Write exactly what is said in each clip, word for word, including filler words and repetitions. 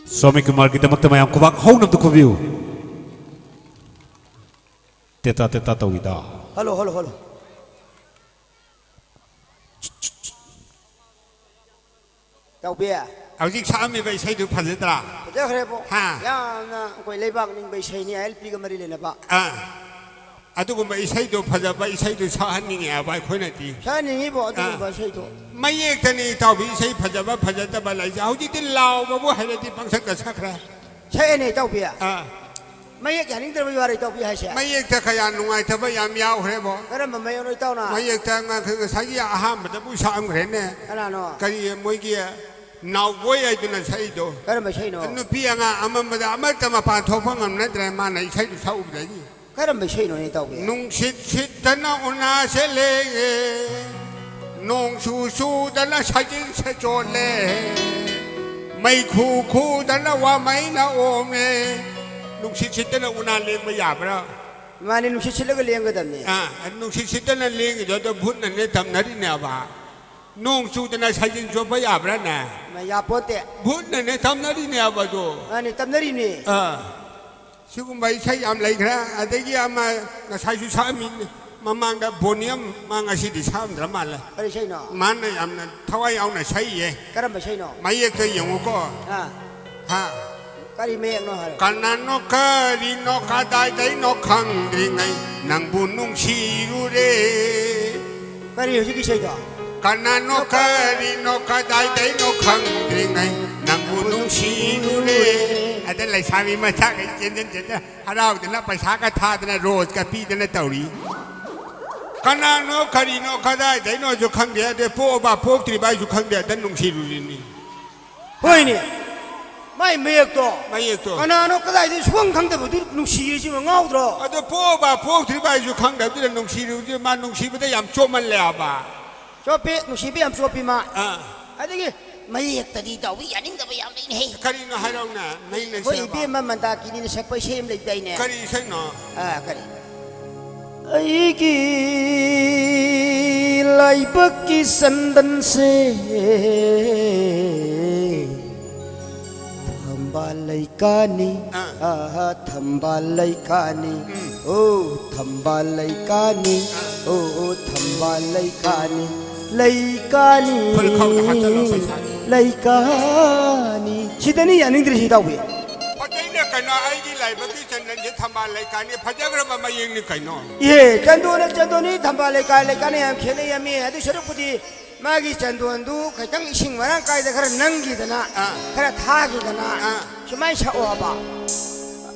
ꯁ꯭ꯋꯥꯃꯤ ꯀꯨꯃꯥꯔꯒꯤꯗꯃꯛꯇ ꯃꯌꯥꯝ ꯈꯨꯕꯥꯛ ꯍꯧꯅ ꯑꯝꯇ ꯈꯨꯕꯤꯌꯨ꯫ ꯇꯦꯇꯥ ꯇꯦꯇꯥ ꯇꯧꯏꯗ꯫ Hello, hello, hello. ꯇꯧꯕꯤ꯫ ꯍꯧꯖꯤꯛ ꯁꯛꯑꯝꯃꯤꯕ ꯏꯁꯩꯗꯨ ꯐꯖꯗ꯭ꯔꯥ? ꯐꯖꯈ꯭ꯔꯦꯕꯣ꯫ ꯍꯥ? ꯌꯥꯝꯅ ꯑꯩꯈꯣꯏ ꯂꯩꯕꯥꯛ ꯅꯤꯡꯕ ꯏꯁꯩꯅꯤ, ꯑꯦꯜ ꯄꯤꯒ ꯃꯔꯤ ꯂꯩꯅꯕ꯫ ꯑꯥ꯫ ꯑꯗꯨꯒꯨꯝꯕ ꯏꯁꯩꯗꯣ, ꯐꯖꯕ ꯏꯁꯩꯗꯣ ꯁꯛꯍꯟꯅꯤꯡꯉꯦ ꯍꯥꯏꯕ ꯑꯩꯈꯣꯏꯅꯗꯤ꯫ ꯁꯛꯍꯟꯅꯤꯡꯉꯤꯕꯣ ꯑꯗꯨꯒꯨꯝꯕ ꯑꯥ꯫ ꯏꯁꯩꯗꯣ꯫ ꯃꯌꯦꯛꯇꯅꯤ ꯏꯇꯥꯎꯕꯤ, ꯏꯁꯩ ꯐꯖꯕ ꯐꯖꯗꯕ ꯂꯩꯁꯦ꯫ ꯍꯧꯖꯤꯛꯇꯤ ꯂꯥꯎꯕꯕꯨ ꯍꯩꯔꯗꯤ ꯄꯪꯁꯛꯇ ꯁꯛꯈ꯭ꯔꯦ꯫ ꯁꯛꯑꯦꯅꯦ ꯏꯇꯥꯎꯕꯤ꯫ ꯑꯥ꯫ ꯃꯌꯦꯛ ꯌꯥꯅꯤꯡꯗ꯭ꯔꯕ ꯌꯥꯔꯦ ꯏꯇꯥꯎꯕꯤ ꯍꯥꯏꯁꯦ꯫ ꯃꯌꯦꯛꯇ ꯀꯌꯥ ꯅꯨꯡꯉꯥꯏꯇꯕ ꯌꯥꯝ ꯌꯥꯎꯈ꯭ꯔꯦꯕꯣ꯫ ꯀꯔꯝꯕ ꯃꯌꯦꯛꯅꯣ ꯏꯇꯥꯎꯅ? ꯃꯌꯦꯛꯇ ꯉ-, ꯉꯁꯥꯏꯒꯤ ꯑꯍꯥꯟꯕꯗꯕꯨ ꯁꯛꯑꯝꯈ꯭ꯔꯦꯅꯦ꯫ ꯀꯅꯥꯅꯣ? ꯀꯔꯤ ꯃꯣꯏꯒꯤ ꯅꯥꯎꯕꯣꯏ ꯍꯥꯏꯗꯨꯅ ꯁꯛꯏꯗꯣ꯫ ꯀꯔꯝꯕ ꯏꯁꯩꯅꯣ? ꯅꯨꯄꯤ ꯑꯉꯥꯡ ꯑꯃꯝꯕꯗ ꯑꯃꯠꯇ ꯃꯄꯥꯟ ꯊꯣꯛꯄ ꯉꯝꯅꯗ꯭ꯔꯦ ꯃꯥꯅ ꯏꯁꯩꯗꯨ ꯁꯛꯎꯕꯗꯒꯤ꯫ ꯀꯔꯝꯕ ꯏꯁꯩꯅꯣꯅꯦ ꯏꯇꯥꯎꯕꯤ? ꯅꯨꯡꯁꯤꯠ ꯁꯤꯠꯇꯅ ꯎꯅꯥꯁꯦ ꯂꯦꯡꯉꯦ, ꯅꯣꯡ ꯆꯨ ꯆꯨꯗꯅ ꯁꯥꯖꯤꯟꯁꯦ ꯆꯣꯠꯂꯦ, ꯃꯩꯈꯨ ꯈꯨꯗꯅ ꯋꯥꯃꯩꯅ ꯑꯣꯝꯃꯦ꯫ ꯅꯨꯡꯁꯤꯠ ꯁꯤꯠꯇꯅ ꯎꯅꯥ ꯂꯦꯡꯕ ꯌꯥꯕ꯭ꯔꯥ? ꯃꯥꯅꯤ, ꯅꯨꯡꯁꯤꯠ ꯁꯤꯠꯂꯒ ꯂꯦꯡꯒꯗꯕꯅꯤ꯫ ꯑꯥ, ꯅꯨꯡꯁꯤꯠ ꯁꯤꯠꯇꯅ ꯂꯦꯡꯉꯤꯗꯣ ꯑꯗꯣ ꯚꯨꯠꯅꯅꯦ ꯇꯝꯅꯔꯤꯅꯦꯕ꯫ ꯅꯣꯡ ꯆꯨꯗꯅ ꯁꯥꯖꯤꯟ ꯆꯣꯠꯄ ꯌꯥꯕ꯭ꯔꯥꯅꯦ? ꯃ-, ꯌꯥꯄꯣꯠꯇꯦ꯫ ꯚꯨꯠꯅꯅꯦ ꯇꯝꯅꯔꯤꯅꯦꯕ ꯑꯗꯣ꯫ ꯃꯥꯅꯤ, ꯇꯝꯅꯔꯤꯅꯤ꯫ ꯑꯥ꯫ ꯁꯤꯒꯨꯝꯕ ꯏꯁꯩ ꯌꯥꯝ ꯂꯩꯈ꯭ꯔꯦ꯫ ꯑꯗꯒꯤ ꯑꯃ ꯉꯁꯥꯏꯁꯨ ꯁꯛꯑꯝꯃꯤ, ꯃꯃꯥꯡꯗ ꯕꯣꯅꯤ ꯑꯃ, ꯃꯥ ꯉꯁꯤꯗꯤ ꯁꯛꯑꯝꯗ꯭ꯔ ꯃꯥꯜꯂꯦ꯫ ꯀꯔꯤ ꯏꯁꯩꯅꯣ? ꯃꯥꯅ ꯌꯥꯝꯅ ꯊꯋꯥꯏ ꯌꯥꯎꯅ ꯁꯛꯏꯌꯦ꯫ ꯀꯔꯝꯕ ꯏꯁꯩꯅꯣ? ꯃꯌꯦꯛꯇ ꯌꯦꯡꯉꯨꯀꯣ꯫ ꯑꯥ꯫ ꯍꯥ꯫ ꯀꯔꯤ ꯃꯌꯦꯛꯅꯣ ꯍꯥꯏꯔꯣ? ꯀꯅꯥꯅꯣ ꯀꯔꯤꯅꯣ ꯀꯗꯥꯏꯗꯩꯅꯣ ꯈꯪꯗ꯭ꯔꯤꯉꯩ ꯅꯪꯕꯨ ꯅꯨꯡꯁꯤꯔꯨꯔꯦ꯫ ꯀꯔꯤ ꯍꯧꯖꯤꯛꯀꯤ ꯏꯁꯩꯗꯣ? ꯀꯅꯥꯅꯣ ꯀꯔꯤꯅꯣ ꯀꯗꯥꯏꯗꯩꯅꯣ ꯈꯪꯗ꯭ꯔꯤꯉꯩ ꯅꯪꯕꯨ ꯅꯨꯡꯁꯤꯔꯨꯔꯦ꯫ ꯑꯗ ꯂꯩꯁꯥꯕꯤ ꯃꯆꯥꯈꯩ ꯆꯦꯟꯖꯟ ꯆꯦꯟꯖꯟ ꯍꯔꯥꯎꯗꯅ ꯄꯩꯁꯥꯒ ꯊꯥꯗꯅ ꯔꯣꯁꯀ ꯄꯤꯗꯅ ꯇꯧꯔꯤ꯫ ꯀꯅꯥꯅꯣ ꯀꯔꯤꯅꯣ ꯀꯗꯥꯏꯗꯩꯅꯣꯁꯨ ꯈꯪꯗꯦ, ꯑꯗꯩ ꯄꯣꯛꯑꯕ ꯄꯣꯛꯇ꯭ꯔꯤꯕ ꯍꯥꯏꯁꯨ ꯈꯪꯗꯦ, ꯑꯗ ꯅꯨꯡꯁꯤꯔꯨꯔꯤꯅꯤ꯫ ꯍꯣꯏꯅꯦ, ꯃꯥꯏ ꯃꯌꯦꯛꯇꯣ꯫ ꯃꯌꯦꯛꯇꯣ꯫ ꯀꯅꯥꯅꯣ ꯀꯗꯥꯏꯗꯩ ꯁꯨꯈꯪ ꯈꯪꯗꯕꯗꯨ ꯅꯨꯡꯁꯤꯔꯤꯁꯤꯕ ꯉꯥꯎꯗ꯭ꯔꯣ? ꯑꯗꯣ ꯄꯣꯛꯑꯕ ꯄꯣꯛꯇ꯭ꯔꯤꯕ ꯍꯥꯏꯁꯨ ꯈꯪꯗꯕꯗꯨꯗ ꯅꯨꯡꯁꯤꯔꯨꯕꯗꯨ ꯃꯥ ꯅꯨꯡꯁꯤꯕꯗ ꯌꯥꯝ ꯆꯣꯞꯃꯜꯂꯦ ꯍꯥꯏꯕ꯫ ꯆꯣꯞꯄꯤ, ꯅꯨꯡꯁꯤꯕ ꯌꯥꯝ ꯆꯣꯞꯄꯤ ꯃꯥ꯫ ꯑꯥ꯫ ꯑꯗꯒꯤ ꯃꯌꯦꯛꯇꯗꯤ ꯇꯧꯏ ꯌꯥꯅꯤꯡꯗꯕ ꯌꯥꯝ ꯂꯩꯅꯦꯍꯦ꯫ ꯀꯔꯤꯅꯣ ꯍꯥꯏꯔꯛꯎꯅꯦ, ꯅꯩꯅꯁꯦꯕ꯫ ꯑꯩꯈꯣꯏ ꯏꯕꯦꯝꯃ ꯃꯟꯗꯥꯀꯤꯅꯤꯅ ꯁꯛꯄ ꯏꯁꯩ ꯑꯃ ꯂꯩꯗꯥꯏꯅꯦ? ꯀꯔꯤ ꯏꯁꯩꯅꯣ? ꯑꯥ, ꯀꯔꯤ? ꯑꯩꯒꯤ ꯂꯥꯏꯕꯛꯀꯤ ꯆꯟꯗꯟꯁꯦ ꯊꯝ ꯂꯩꯀꯥꯅꯤ, ꯑꯥ꯫ ꯑꯥ, ꯊꯝꯕꯥꯜ ꯂꯩꯀꯥꯅꯤ, ꯎꯝ꯫ ꯑꯣ, ꯊꯝꯕꯥꯜ ꯂꯩꯀꯥꯅꯤ, ꯑꯥ꯫ ꯑꯣ, ꯊꯝꯕꯥꯜ ꯂꯩꯀꯥꯅꯤ, ꯂꯩꯀꯥꯅꯤ, ꯐꯨꯔꯤꯠ ꯈꯥꯎꯗ ꯍꯥꯞꯆꯜꯂꯣ, ꯄꯩꯁꯥꯗꯣ꯫ ꯂꯩꯀꯥꯅꯤ꯫ ꯁꯤꯗꯅꯤ ꯌꯥꯅꯤꯡꯗ꯭ꯔꯤꯁꯤ, ꯏꯇꯥꯎꯕꯤ꯫ ꯐꯖꯩꯅꯦ ꯀꯩꯅꯣ, ꯑꯩꯒꯤ ꯂꯥꯏꯕꯛꯀꯤ ꯆꯟꯗꯟꯁꯦ ꯊꯝꯕꯥꯜ ꯂꯩꯀꯥꯅꯤ, ꯐꯖꯈ꯭ꯔꯕ ꯃꯌꯦꯛꯅꯤ ꯀꯩꯅꯣ꯫ ꯏꯍꯦ, ꯆꯟꯗꯣꯟꯅ ꯆꯟꯗꯣꯟꯅꯤ, ꯊꯝꯕꯥꯜ ꯂꯩꯀꯥ ꯂꯩꯀꯥꯅꯤ ꯌꯥꯝ ꯈꯦꯠꯅꯩ ꯌꯥꯝꯃꯤ꯫ ꯑꯗꯨ ꯁꯔꯨꯛꯄꯨꯗꯤ ꯃꯥꯒꯤ ꯆꯟꯗꯣꯟꯗꯨ ꯈꯤꯇꯪ ꯏꯁꯤꯡ ꯃꯔꯥꯡ ꯀꯥꯏꯗ ꯈꯔ ꯅꯪꯈꯤꯗꯅ, ꯑꯥ꯫ ꯈꯔ ꯊꯥꯈꯤꯗꯅ, ꯑꯥ꯫ ꯁꯨꯃꯥꯏꯅ ꯁꯛꯑꯣꯕ꯫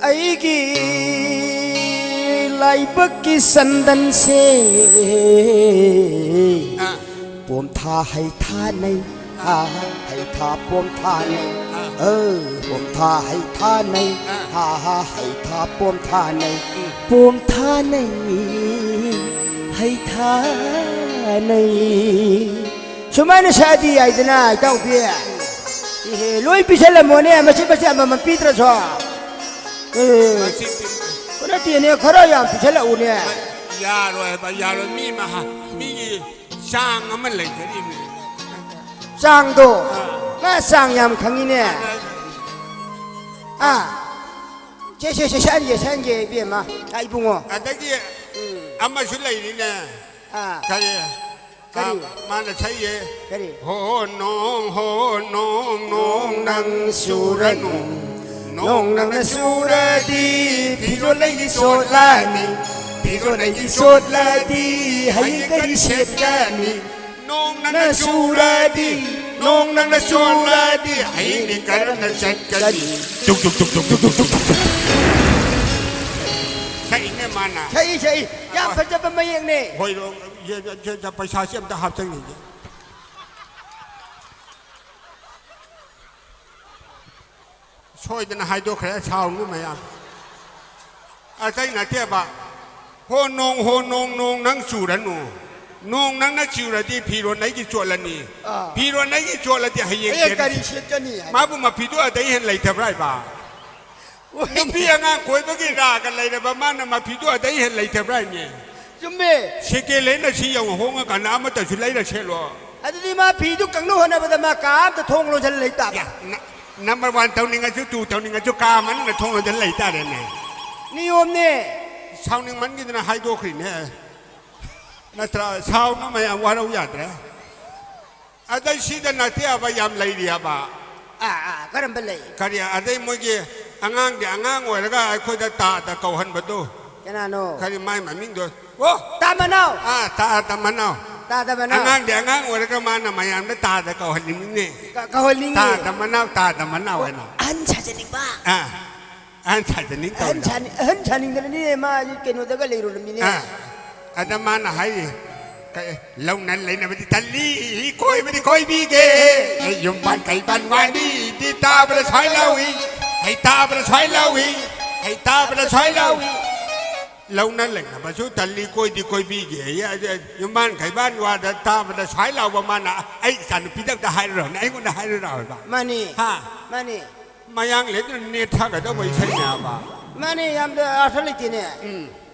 ꯑꯩꯒꯤ ꯂꯥꯏꯕꯛꯀꯤ ꯆꯟꯗꯟꯁꯦ ꯑꯥ꯫ ꯄꯣꯝꯊꯥ ꯍꯩꯊꯥꯅꯩ, ꯑꯥ, ꯍꯩꯊꯥ ꯄꯣꯝꯊꯥꯅꯩ, ꯑꯥ꯫ ꯑ, ꯄꯣꯝꯊꯥ ꯍꯩꯊꯥꯅꯩ, ꯑꯥ꯫ ꯍꯥ ꯍꯥ ꯍꯩꯊꯥ ꯄꯣꯝꯊꯥꯅꯩ, ꯎꯝ꯫ ꯄꯣꯝꯊꯥꯅꯩ, ꯍꯩꯊꯥꯅꯩ꯫ ꯁꯨꯃꯥꯏꯅ ꯁꯛꯑꯗꯤ ꯌꯥꯏꯗꯅ, ꯏꯇꯥꯎꯕꯤ꯫ ꯏꯍꯦ, ꯂꯣꯏ ꯄꯤꯁꯜꯂꯝꯃꯣꯅꯦ, ꯃꯆꯦꯠ ꯃꯆꯦꯠ ꯑꯃꯃꯝ ꯄꯤꯗ꯭ꯔꯁꯨ꯫ ꯑꯦ, ꯃꯁꯤ ꯄꯤ- ꯀꯩꯅꯣ ꯇꯦꯅꯦ, ꯈꯔ ꯌꯥꯝ ꯄꯤꯁꯜꯂꯛꯎꯅꯦ꯫ ꯌꯥꯔꯣꯏ ꯍꯥꯏꯕ, ꯌꯥꯔꯣꯏ꯫ ꯃꯤ ꯃꯍꯥ-, ꯃꯤꯒꯤ ꯆꯥꯡ ꯑꯃ ꯂꯩꯖꯔꯤꯕꯅꯤ꯫ ꯆꯥꯡꯗꯣ? ꯑꯥ꯫ ꯃꯥ ꯆꯥꯡ ꯌꯥꯝ ꯈꯪꯉꯤꯅꯦ꯫ ꯑꯥ꯫ ꯑꯥ꯫ ꯁꯦ, ꯁꯦ, ꯁꯦ, ꯁꯛꯍꯟꯒꯦ, ꯁꯛꯍꯟꯒꯦ, ꯏꯕꯦꯝꯃ꯫ ꯑꯥ, ꯏꯕꯨꯡꯉꯣ꯫ ꯑꯗꯒꯤ ꯎꯝ꯫ ꯑꯃꯁꯨ ꯂꯩꯔꯤꯅꯦ꯫ ꯑꯥ꯫ ꯀꯔꯤ? ꯀꯔꯤ? ꯑꯥ, ꯃꯥꯅ ꯁꯛꯏꯌꯦ꯫ ꯀꯔꯤ? ꯍꯣ ꯅꯣꯡ, ꯍꯣ ꯅꯣꯡ, ꯅꯣꯡ ꯅꯪ ꯆꯨꯔꯅꯨ꯫ ꯅꯣꯡ ꯅꯪꯅ ꯆꯨꯔꯗꯤ ꯐꯤꯔꯣꯜ ꯑꯩꯒꯤ ꯆꯣꯠꯂꯅꯤ꯫ ꯐꯤꯔꯣꯜ ꯑꯩꯒꯤ ꯆꯣꯠꯂꯗꯤ ꯍꯌꯦꯡ ꯀꯔꯤ ꯁꯦꯠꯀꯅꯤ? ꯅꯣꯡ ꯅꯪꯅ ꯆꯨꯔꯗꯤ, ꯅꯣꯡ ꯅꯪꯅ ꯆꯨꯔꯗꯤ, ꯍꯌꯦꯡꯗꯤ ꯀꯔꯝꯅ ꯆꯠꯀꯅꯤ? ꯇꯨꯛ, ꯇꯨꯛ, ꯇꯨꯛ, ꯇꯨꯛ, ꯇꯨꯛ, ꯇꯨꯛ, ꯇꯨꯛ, ꯇꯨꯛ꯫ ꯁꯛꯏꯅꯦ ꯃꯥꯅ꯫ ꯁꯛꯏ, ꯁꯛꯏ꯫ ꯌꯥꯝ ꯍꯣꯏ꯫ ꯐꯖꯕ ꯃꯌꯦꯛꯅꯦ꯫ ꯍꯣꯏ, ꯔꯣ-, ꯌꯦ-, ꯌꯦ-, ꯌꯦ-, ꯄꯩꯁꯥꯁꯤ ꯑꯝꯇ ꯍꯥꯞꯆꯟꯈꯤꯒꯦ꯫ ꯁꯣꯏꯗꯅ ꯍꯥꯏꯗꯣꯛꯈ꯭ꯔꯦ, ꯁꯥꯎꯅꯨ ꯃꯌꯥꯝ꯫ ꯑꯇꯩ ꯅꯠꯇꯦꯕ꯫ ꯍꯣ ꯅꯣꯡ, ꯍꯣ ꯅꯣꯡ, ꯅꯣꯡ ꯅꯪ ꯆꯨꯔꯅꯨ꯫ ꯅꯣꯡ ꯅꯪꯅ ꯆꯨꯔꯗꯤ ꯐꯤꯔꯣꯟ ꯑꯩꯒꯤ ꯆꯣꯠꯂꯅꯤ꯫ ꯑꯥ꯫ ꯐꯤꯔꯣꯟ ꯑꯩꯒꯤ ꯆꯣꯠꯂꯗꯤ ꯍꯌꯦꯡ ꯍꯌꯦꯡ ꯀꯔꯤ ꯀꯔꯤ ꯁꯦꯠꯀꯅꯤ ꯍꯥꯏ? ꯃꯥꯕꯨ ꯃꯐꯤꯗꯨ ꯑꯗꯩ ꯍꯦꯟꯅ ꯂꯩꯇꯕ꯭ꯔꯥ ꯍꯥꯏꯕ? ꯍꯣꯏ꯫ ꯅꯨꯄꯤ ꯑꯉꯥꯡ ꯀꯣꯏꯕꯒꯤ ꯔꯥꯒ ꯂꯩꯔꯕ ꯃꯥꯅ ꯃꯐꯤꯗꯨ ꯑꯗꯩ ꯍꯦꯟꯅ ꯂꯩꯇꯕ꯭ꯔꯥ ꯍꯥꯏꯅꯦ? ꯆꯨꯝꯃꯦ꯫ ꯁꯦꯀꯦꯟ ꯍꯦꯟ ꯑꯁꯤ ꯌꯧꯅ ꯍꯣꯡꯉꯀꯥꯟꯗ ꯑꯃꯠꯇꯁꯨ ꯂꯩꯔ ꯁꯦꯠꯂꯣ꯫ ꯑꯗꯨꯗꯤ ꯃꯥ ꯐꯤꯗꯨ ꯀꯪꯅ ꯍꯣꯠꯅꯕꯗ ꯃꯥ ꯀꯥ ꯑꯝꯗ ꯊꯣꯡ ꯂꯣꯟꯁꯤꯜꯂ ꯂꯩ ꯇꯥꯕ꯫ ꯌꯥ, ꯅ-, ꯅꯝꯕꯔ ꯋꯥꯟ ꯇꯧꯅꯤꯡꯉꯁꯨ, ꯇꯨ ꯇꯧꯅꯤꯡꯉꯁꯨ, ꯀꯥ ꯃꯅꯨꯡꯗ ꯊꯣꯡ ꯂꯣꯟꯁꯤꯜ ꯂꯩꯇꯥꯔꯦꯅꯦ꯫ ꯅꯤꯌꯣꯝꯅꯦ꯫ ꯁꯥꯎꯅꯤꯡꯃꯟꯈꯤꯗꯅ ꯍꯥꯏꯗꯣꯛꯈ꯭ꯔꯤꯅꯦ꯫ ꯅꯠꯇ꯭ꯔꯥ? ꯁꯥꯎꯅ ꯃꯌꯥꯝ ꯋꯥꯔꯧ ꯌꯥꯗ꯭ꯔꯦ꯫ ꯑꯗꯩ ꯁꯤꯗ ꯅꯠꯇꯦ ꯍꯥꯏꯕ, ꯌꯥꯝ ꯂꯩꯔꯤ ꯍꯥꯏꯕ꯫ ꯑꯥ, ꯑꯥ, ꯀꯔꯝꯕ ꯂꯩ? ꯀꯔꯤ? ꯑꯗꯩ ꯃꯣꯏꯒꯤ ꯑꯉꯥꯡꯗꯤ ꯑꯉꯥꯡ ꯑꯣꯏꯔꯒ ꯑꯩꯈꯣꯏꯗ ꯇꯥꯗ ꯀꯧꯍꯟꯕꯗꯣ꯫ ꯀꯅꯥꯅꯣ? ꯀꯔꯤ ꯃꯥꯏ ꯃꯃꯤꯡꯗꯣ? ꯑꯣ! ꯇꯥ ꯃꯅꯥꯎ꯫ ꯑꯥ, ꯇꯥ, ꯇꯥ ꯃꯅꯥꯎ꯫ ꯇꯥ, ꯇꯥ ꯃꯅꯥꯎ꯫ ꯑꯉꯥꯡꯗꯤ ꯑꯉꯥꯡ ꯑꯣꯏꯔꯒ ꯃꯥꯅ ꯃꯌꯥꯝꯗ ꯇꯥꯗ ꯀꯧꯍꯟꯅꯤꯡꯉꯤꯅꯦ꯫ ꯀ-, ꯀꯧꯍꯟꯅꯤꯡꯉꯤ꯫ ꯇꯥ, ꯇꯥ ꯃꯅꯥꯎ, ꯇꯥ, ꯇꯥ ꯃꯅꯥꯎ ꯑꯣ, ꯍꯥꯏꯅ꯫ ꯑꯍꯟ ꯁꯥꯖꯅꯤꯡꯕ꯫ ꯑꯥ, ꯑꯍꯟ ꯁꯥꯖꯅꯤꯡ ꯑꯍꯟ ꯇꯧꯔꯤꯗꯣ꯫ ꯁꯥꯅꯤ-, ꯑꯍꯟ ꯁꯥꯅꯤꯡꯗꯅꯅꯤꯅꯦ ꯃꯥ ꯀꯩꯅꯣꯗꯒ ꯂꯩꯔꯨꯔꯃꯤꯅꯦ꯫ ꯑꯥ, ꯑꯗ ꯃꯥꯅ ꯍꯥꯏꯔꯤ, ꯀ-, "ꯂꯧꯅ ꯂꯩꯅꯕꯗꯤ ꯇꯜꯂꯤ, ꯀꯣꯏꯕꯗꯤ ꯀꯣꯏꯕꯤꯒꯦ꯫ ꯑꯩ ꯌꯨꯝ ꯄꯥꯟ ꯀꯩ ꯄꯥꯟ ꯋꯥꯅꯤꯗꯤ ꯇꯥꯕꯗ ꯁ꯭ꯋꯥꯏ ꯂꯥꯎꯏ, ꯑꯩ ꯇꯥꯕꯗ ꯁ꯭ꯋꯥꯏ ꯂꯥꯎꯏ, ꯑꯩ ꯇꯥꯕꯗ ꯁ꯭ꯋꯥꯏ ꯂꯥꯎꯏ꯫ ꯂꯧꯅ ꯂꯩꯅꯕꯁꯨ ꯇꯜꯂꯤ, ꯀꯣꯏꯗꯤ ꯀꯣꯏꯕꯤꯒꯦ꯫ ꯑꯩ, ꯑꯩ, ꯌꯨꯝꯕꯥꯟ ꯈꯩꯕꯥꯟ ꯋꯥꯗ ꯇꯥꯕꯗ ꯁ꯭ꯋꯥꯏ ꯂꯥꯎꯕ ꯃꯥꯅ ꯑꯩ ꯏꯆꯥꯅꯨꯄꯤꯗ ꯑꯝꯇ ꯍꯥꯏꯔꯨꯔꯣꯅꯦ, ꯑꯩꯉꯣꯟꯗ ꯍꯥꯏꯔꯨꯔꯣ ꯍꯥꯏꯕ?" ꯃꯥꯅꯤ꯫ ꯍꯥ? ꯃꯥꯅꯤ꯫ ꯃꯌꯥꯡ ꯂꯦꯛꯇꯨꯅ ꯅꯦꯠ ꯊꯥꯒꯗꯧꯕ ꯏꯁꯩꯅꯦ ꯍꯥꯏꯕ꯫ ꯃꯥꯅꯤ, ꯌꯥꯝꯅ ꯑꯥꯔꯊ ꯂꯩꯇꯦꯅꯦ꯫ ꯎꯝ꯫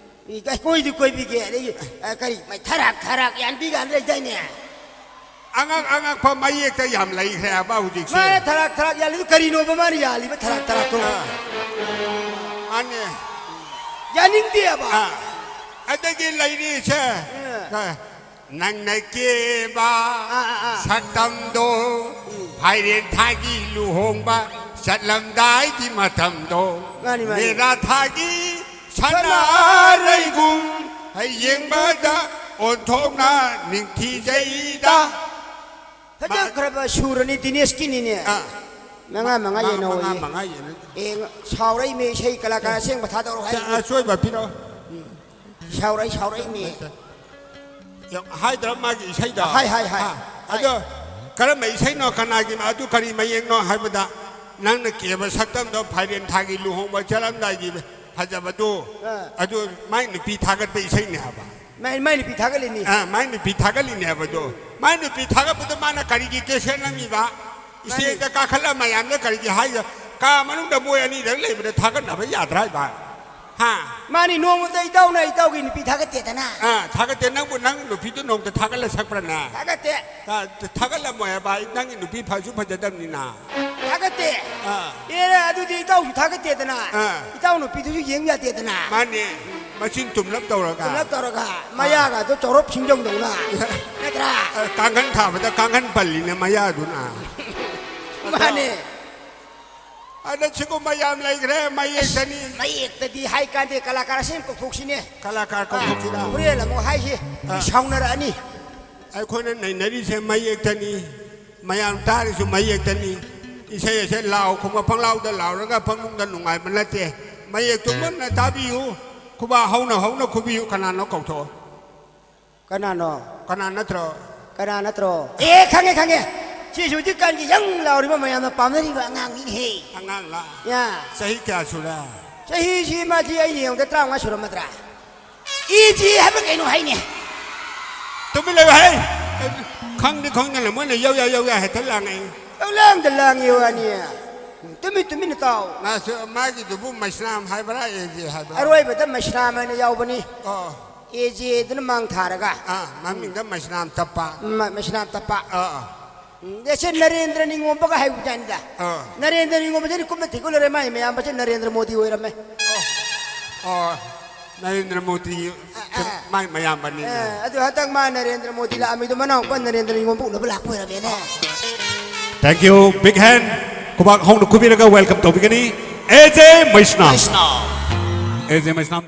ꯏ-, ꯀꯣꯏꯗꯤ ꯀꯣꯏꯕꯤꯒꯦ, ꯑꯗꯒꯤ, ꯑ, ꯀꯔꯤ, ꯃꯩ ꯊꯔꯥꯛ ꯊꯔꯥꯛ ꯌꯥꯟꯕꯤꯒ ꯂꯩꯗꯥꯏꯅꯦ? ꯑꯉꯛ ꯑꯉꯛꯄ ꯃꯌꯦꯛꯇ ꯌꯥꯝ ꯂꯩꯈ꯭ꯔꯦ ꯍꯥꯏꯕ ꯍꯧꯖꯤꯛꯁꯦ꯫ ꯃꯥꯅ ꯊꯔꯥꯛ ꯊꯔꯥꯛ ꯌꯥꯜꯂꯤꯗꯨ ꯀꯔꯤꯅꯣꯕ ꯃꯥꯅ ꯌꯥꯜꯂꯤꯕ ꯊꯔꯥꯛ ꯊꯔꯥꯛꯇꯣ? ꯑꯥ꯫ ꯃꯥꯅꯦ꯫ ꯌꯥꯅꯤꯡꯗꯦꯕ꯫ ꯑꯥ꯫ ꯑꯗꯒꯤ ꯂꯩꯔꯤꯁꯦ, ꯑꯥ꯫ ꯑꯥ, ꯅꯪꯅ ꯀꯦꯕ ꯑꯥ, ꯑꯥ, ꯑꯥ꯫ ꯁꯛꯇꯝꯗꯣ, ꯎꯝ꯫ ꯐꯥꯏꯔꯦꯟ ꯊꯥꯒꯤ ꯂꯨꯍꯣꯡꯕ ꯆꯠꯂꯝꯗꯥꯏꯒꯤ ꯃꯇꯝꯗꯣ, ꯃꯥꯅꯤ, ꯃꯥꯅꯤ꯫ ꯃꯦꯔꯥ ꯊꯥꯒꯤ ꯁꯅꯥꯔꯩꯒꯨꯝ ꯌꯦꯡꯕꯗ ꯑꯣꯟꯊꯣꯛꯅ ꯅꯤꯡꯊꯤꯖꯩꯗ꯫ ꯐꯖꯈ꯭ꯔꯕ ꯁꯨꯔꯅꯤ ꯗꯤꯅꯦꯁꯀꯤꯅꯤꯅꯦ꯫ ꯑꯥ꯫ ꯃꯉꯥ, ꯃꯉꯥ ꯃꯉꯥ, ꯌꯦꯟꯅꯧ ꯃꯉꯥ, ꯑꯌꯦ꯫ ꯃꯉꯥ ꯌꯦꯟꯅꯧ꯫ ꯑꯦ, ꯉ-, ꯁꯥꯎꯔꯛꯏꯃꯦ, ꯏꯁꯩ ꯀꯂꯥꯀꯥꯔ ꯑꯁꯦꯡꯕ ꯊꯥꯗꯧꯔꯣ ꯍꯥꯏ꯫ ꯑꯆꯣꯏꯕ ꯄꯤꯔꯛꯑꯣ꯫ ꯁꯥꯎꯔꯛꯏ, ꯁꯥꯎꯔꯛꯏꯃꯦ꯫ ꯌꯥꯝ ꯍꯥꯏꯗ꯭ꯔꯥ ꯃꯥꯒꯤ ꯏꯁꯩꯗꯣ? ꯍꯥꯏ, ꯍꯥꯏ, ꯍꯥꯏ꯫ ꯑꯥ, ꯍꯥꯏ꯫ ꯑꯗꯣ ꯀꯔꯝꯕ ꯏꯁꯩꯅꯣ, ꯀꯅꯥꯒꯤ, ꯑꯗꯨ ꯀꯔꯤ ꯃꯌꯦꯛꯅꯣ ꯍꯥꯏꯕꯗ, ꯅꯪꯅ ꯀꯦꯕ ꯁꯛꯇꯝꯗꯣ ꯐꯥꯏꯔꯦꯟ ꯊꯥꯒꯤ ꯂꯨꯍꯣꯡꯕ ꯆꯠꯂꯝꯗꯥꯏꯒꯤ ꯐꯖꯕꯗꯣ, ꯑꯥ꯫ ꯑꯗꯨ ꯃꯥꯏ ꯅꯨꯄꯤ ꯊꯥꯒꯠꯄ ꯏꯁꯩꯅꯦ ꯍꯥꯏꯕ꯫ ꯃꯥꯏ, ꯃꯥꯏ ꯅꯨꯄꯤ ꯊꯥꯒꯠꯂꯤꯅꯤ꯫ ꯑꯥ, ꯃꯥꯏ ꯅꯨꯄꯤ ꯊꯥꯒꯠꯂꯤꯅꯦ ꯍꯥꯏꯕꯗꯣ꯫ ꯃꯥꯏ ꯅꯨꯄꯤ ꯊꯥꯒꯠꯄꯗꯣ ꯃꯥꯅ ꯀꯔꯤꯒꯤ ꯀꯦꯁꯦꯠ ꯅꯝꯃꯤꯕ? ꯃꯥꯅꯤ꯫ ꯏꯁꯇꯦꯖꯇ ꯀꯥꯈꯠꯂ ꯃꯌꯥꯝꯗ ꯀꯔꯤꯒꯤ ꯍꯥꯏ? ꯀꯥ ꯃꯅꯨꯡꯗ ꯃꯣꯏ ꯑꯅꯤꯗꯪ ꯂꯩꯕꯗ ꯊꯥꯒꯠꯅꯕ ꯌꯥꯗ꯭ꯔꯥ ꯍꯥꯏꯕ? ꯍꯥ? ꯃꯥꯅꯤ, ꯅꯣꯡꯃꯇ ꯏꯇꯥꯎꯅ ꯏꯇꯥꯎꯒꯤ ꯅꯨꯄꯤ ꯊꯥꯒꯠꯇꯦꯗꯅ꯫ ꯑꯥ, ꯊꯥꯒꯠꯇꯦ꯫ ꯅꯪꯕꯨ ꯅꯪ ꯅꯨꯄꯤꯗꯨ ꯅꯣꯡꯃꯇ ꯊꯥꯒꯠꯂ ꯁꯛꯄ꯭ꯔꯅꯦ? ꯊꯥꯒꯠꯇꯦ꯫ ꯊꯥ-, ꯊꯥꯒꯠꯂꯝꯃꯣꯏ ꯍꯥꯏꯕ, ꯅꯪꯒꯤ ꯅꯨꯄꯤ ꯐꯁꯨ ꯐꯖꯗꯕꯅꯤꯅ꯫ ꯊꯥꯒꯠꯇꯦ꯫ ꯑꯥ꯫ ꯑꯦ, ꯑꯗꯨꯗꯤ ꯏꯇꯥꯎꯁꯨ ꯊꯥꯒꯠꯇꯦꯗꯅ꯫ ꯑꯥ꯫ ꯏꯇꯥꯎ ꯅꯨꯄꯤꯗꯨꯁꯨ ꯌꯦꯡ ꯌꯥꯗꯦꯗꯅ꯫ ꯃꯥꯅꯦ꯫ ꯃꯆꯤꯟ ꯇꯨꯝꯂꯞ ꯇꯧꯔꯒ꯫ ꯇꯨꯝꯂꯞ ꯇꯧꯔꯒ, ꯑꯥ꯫ ꯃꯌꯥꯒꯗꯣ ꯆꯥꯎꯔꯞ ꯁꯤꯡꯖꯧꯗꯧꯅ꯫ ꯅꯠꯇ꯭ꯔꯥ? ꯑ, ꯀꯥꯡꯈꯟ ꯊꯥꯕꯗ ꯀꯥꯡꯈꯟ ꯄꯜꯂꯤꯅꯦ ꯃꯌꯥꯗꯨꯅ꯫ ꯃꯥꯅꯦ꯫ ꯑꯗ ꯁꯤꯒꯨꯝꯕ ꯌꯥꯝ ꯂꯩꯈ꯭ꯔꯦ, ꯃꯌꯦꯛꯇꯅꯤ꯫ ꯃꯌꯦꯛꯇꯗꯤ ꯍꯥꯏ ꯀꯥꯟꯗꯦ, ꯀꯂꯥꯀꯥꯔ ꯑꯁꯦꯡꯕ ꯀꯧꯊꯣꯛꯁꯤꯅꯦ꯫ ꯀꯂꯥꯀꯥꯔ ꯑꯥ, ꯀꯧꯊꯣꯛꯁꯤꯔꯥ? ꯍꯣꯔꯦꯟ ꯑꯃꯨꯛ ꯍꯥꯏꯁꯤ, ꯑꯥ꯫ ꯃꯤ ꯁꯥꯎꯅꯔꯛꯑꯅꯤ꯫ ꯑꯩꯈꯣꯏꯅ ꯅꯩꯅꯔꯤꯁꯦ ꯃꯌꯦꯛꯇꯅꯤ, ꯃꯌꯥꯝ ꯇꯥꯔꯤꯁꯨ ꯃꯌꯦꯛꯇꯅꯤ꯫ ꯏꯁꯩ ꯑꯁꯦ ꯂꯥꯎ ꯈꯣꯡꯕ ꯄꯪꯂꯥꯎꯗ ꯂꯥꯎꯔꯒ ꯄꯪꯅꯨꯡꯗ ꯅꯨꯡꯉꯥꯏꯕ ꯅꯠꯇꯦ꯫ ꯃꯌꯦꯛꯇꯨ ꯃꯨꯟꯅ ꯇꯥꯕꯤꯌꯨ, ꯈꯨꯕꯥꯛ ꯍꯧꯅ ꯍꯧꯅ ꯈꯨꯕꯤꯌꯨ꯫ ꯀꯅꯥꯅꯣ ꯀꯧꯊꯣꯛꯑꯣ꯫ ꯀꯅꯥꯅꯣ? ꯀꯅꯥ ꯅꯠꯇ꯭ꯔꯣ? ꯀꯅꯥ ꯅꯠꯇ꯭ꯔꯣ? ꯑꯦ, ꯈꯪꯉꯦ, ꯈꯪꯉꯦ꯫ ꯁꯤꯁꯨ ꯍꯧꯖꯤꯛꯀꯥꯟꯒꯤ ꯌꯪ ꯂꯥꯎꯔꯤꯕ ꯃꯌꯥꯝꯅ ꯄꯥꯝꯅꯔꯤꯕ ꯑꯉꯥꯡꯅꯤꯅꯦꯍꯦ꯫ ꯑꯉꯥꯡꯂ? ꯌꯥ꯫ ꯆꯍꯤ ꯀꯌꯥ ꯁꯨꯔꯦ? ꯆꯍꯤꯁꯤ ꯃꯥꯗꯤ ꯑꯩꯅ ꯌꯦꯡꯕꯗ ꯇꯔꯥꯃꯉꯥ ꯁꯨꯔꯝꯃꯗ꯭ꯔꯥ? ꯏ ꯖꯤ ꯍꯥꯏꯕ ꯀꯩꯅꯣ ꯍꯥꯏꯅꯦ꯫ ꯇꯨꯃꯤꯟ ꯂꯩꯌꯨ ꯍꯦ! ꯈꯪꯗꯤ ꯈꯪꯗꯅ ꯃꯣꯏꯅ ꯌꯧ ꯌꯥ, ꯌꯧ ꯌꯥ ꯍꯦꯛꯇ ꯂꯥꯡꯉꯛꯏ꯫ ꯄꯪꯂꯥꯡꯗ ꯂꯥꯡꯉꯤ ꯋꯥꯅꯤ꯫ ꯇꯨꯃꯤꯟ ꯇꯨꯃꯤꯟꯅ ꯇꯥꯎ꯫ ꯃꯥꯁꯨ, ꯃꯥꯒꯤꯗꯨꯕꯨ ꯃꯩꯁꯅꯥꯝ ꯍꯥꯏꯕ꯭ꯔꯥ, ꯑꯦ ꯖꯦ ꯍꯥꯏꯕ꯭ꯔꯥ? ꯑꯔꯣꯏꯕꯗ ꯃꯩꯁꯅꯥꯝ ꯍꯥꯏꯅ ꯌꯥꯎꯕꯅꯤ꯫ ꯑꯣ꯫ ꯑꯦ ꯖꯦ ꯑꯗꯨꯅ ꯃꯥꯡ ꯊꯥꯔꯒ꯫ ꯑꯥ, ꯃꯃꯤꯡꯗ ꯃꯩꯁꯅꯥꯝ ꯇꯞꯄ꯫ ꯃ-, ꯃꯩꯁꯅꯥꯝ ꯇꯞꯄ꯫ ꯑꯥ, ꯑꯥ꯫ ꯎꯝ, ꯑꯁꯦ ꯅꯔꯦꯟꯗ꯭ꯔ ꯅꯤꯉꯣꯝꯕꯒ ꯍꯥꯏꯕꯖꯥꯠꯅꯤꯗ꯫ ꯑꯥ꯫ ꯅꯔꯦꯟꯗ꯭ꯔ ꯅꯤꯉꯣꯝꯕꯁꯤꯗꯤ ꯀꯨꯝꯅ ꯊꯤꯒꯠꯂꯨꯔꯦ, ꯃꯥꯏ ꯃꯌꯥꯝꯕꯁꯦ ꯅꯔꯦꯟꯗ꯭ꯔ ꯃꯣꯗꯤ ꯑꯣꯏꯔꯝꯃꯦ꯫ ꯑꯣ, ꯅꯔꯦꯟꯗ꯭ꯔ ꯃꯣꯗꯤ ꯑꯥ, ꯑꯥ꯫ ꯃꯥꯏ ꯃꯌꯥꯝꯕꯅꯤꯅꯦ꯫ ꯑꯥ, ꯑꯗꯨ ꯍꯟꯗꯛ ꯃꯥ ꯅꯔꯦꯟꯗ꯭ꯔ ꯃꯣꯗꯤ ꯂꯥꯛꯑꯝꯃꯤꯗꯣ ꯃꯅꯥꯎꯄꯥ ꯅꯔꯦꯟꯗ꯭ꯔ ꯅꯤꯉꯣꯝꯕ ꯎꯅꯕ ꯂꯥꯛꯄ ꯑꯣꯏꯔꯝꯃꯦꯅꯦ꯫ Thank you, big hand꯫ ꯈꯨꯕꯥꯛ ꯍꯧꯅ ꯈꯨꯕꯤꯔꯒ welcome ꯇꯧꯕꯤꯒꯅꯤ ꯑꯦ ꯖꯦ ꯃꯩꯁꯅꯥꯝ꯫ ꯃꯩꯁꯅꯥꯝ꯫ ꯑꯦ ꯖꯦ ꯃꯩꯁꯅꯥꯝ꯫